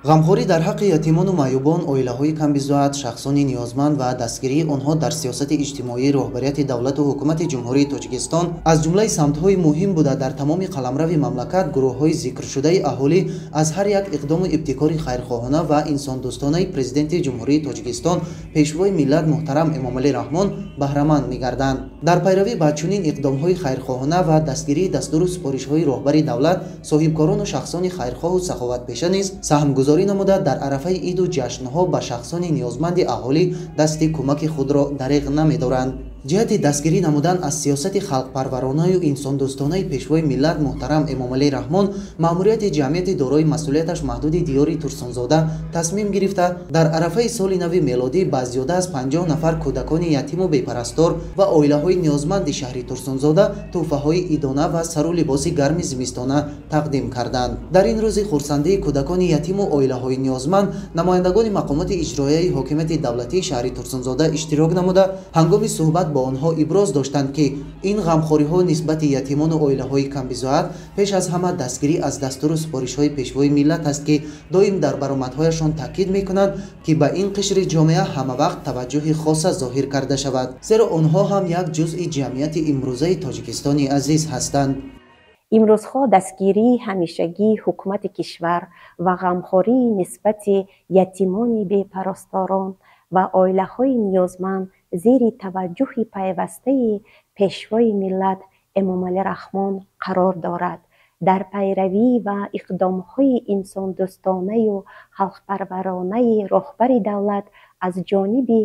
Ғамхорӣ дар ҳаққи ятимону маъюбон, оилаҳои камбизоат, шахсони ниёзманд ва дастгирии онҳо дар сиёсати иҷтимоии роҳбарияти давлату ҳукумати Ҷумҳурии Тоҷикистон аз ҷумлаи самтҳои муҳим буда, дар тамоми қаламрави мамлакат гурӯҳҳои зикршудаи аҳолӣ аз ҳар як иқдому ибтикори хайрхоҳона ва инсондӯстонаи Президенти Ҷумҳурии Тоҷикистон, Пешвои миллат муҳтарам Эмомалӣ Раҳмон баҳраманд мегарданд. Дар пайравӣ ба чунин иқдомҳои хайрхоҳона ва дастгирии дастуру супоришҳои роҳбари давлат, соҳибкорону шахсони хайрхоҳу саховатпеша низ саҳмгузорӣ намуда, дар арафаи иду ҷашнҳо ба шахсони ниёзманди аҳолӣ дасти кӯмаки худро дареғ намедоранд. Ҷиҳати дастгирӣ намудан аз сиёсати халқпарваронаю инсондӯстонаи Пешвои миллат муҳтарам Эмомалӣ Раҳмон, маъмурияти ҷамъияти дорои масъулияташ маҳдуди диёри Турсунзода тасмим гирифта, дар арафаи соли нави мелодӣ ба зиёда аз 50 нафар кӯдакони ятиму бепарастор ва оилаҳои ниёзманди шаҳри Турсунзода тӯҳфаҳои идона ва сару либоси гарми зимистона тақдим карданд. Дар ин рӯзи хурсандии кӯдакони ятиму оилаҳои ниёзманд намояндагони мақомоти иҷроияи ҳокимияти давлатии шаҳри Турсунзода иштирок намуда, ҳангоми суҳбат бо онҳо иброз доштанд, ки ин ғамхориҳо нисбати ятимону оилаҳои камбизоат пеш аз ҳама дастгирӣ аз дастуру супоришҳои Пешвои миллат аст, ки доим дар баромадҳояшон таъкид мекунанд, ки ба ин қишри ҷомеа ҳамавақт таваҷҷӯҳи хоса зоҳир карда шавад, зеро онҳо ҳам як ҷузъи ҷамъияти имрӯзаи Тоҷикистони азиз ҳастанд. Имрӯзҳо дастгирии ҳамешагии ҳукумати кишвар ва ғамхории нисбати ятимони бепарасторон ва оилаҳои ниёзманд зери таваҷҷӯҳи пайвастаи Пешвои миллат Эмомалӣ Раҳмон қарор дорад. Дар пайравӣ ва иқдомҳои инсондӯстонаю халқпарваронаи роҳбари давлат аз ҷониби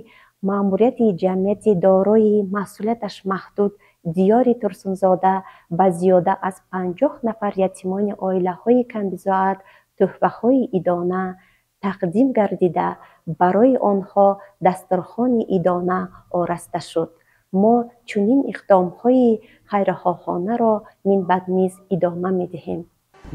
маъмурияти ҷамъияти дорои масъулияташ маҳдуд диёри Турсунзода ба зиёда аз 50 нафар ятимони оилаҳои камбизоат тӯҳфаҳои идона тақдим гардида, барои онҳо дастурхони идона ороста шуд. Мо чунин иқдомҳои хайрхоҳонаро минбаъд низ идома медиҳем.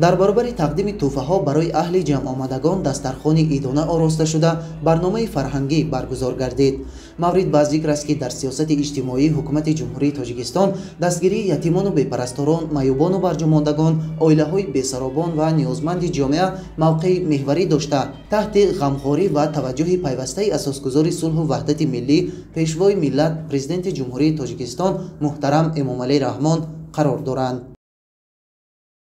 Дар баробари тақдими тӯҳфаҳо барои аҳли ҷамъомадагон дастархони идона ороста шуда, барномаи фарҳангӣ баргузор гардид. Маврид ба зикр аст, ки дар сиёсати иҷтимоии ҳукумати Ҷумҳурии Тоҷикистон дастгирии ятимону бепарасторон, маъюбону барҷомондагон, оилаҳои бесаробон ва ниёзманди ҷомеа мавқеи меҳварӣ дошта, таҳти ғамхорӣ ва таваҷҷӯҳи пайвастаи асосгузори сулҳу ваҳдати миллӣ, Пешвои миллат, Президенти Ҷумҳурии Тоҷикистон муҳтарам Эмомалӣ Раҳмон қарор доранд.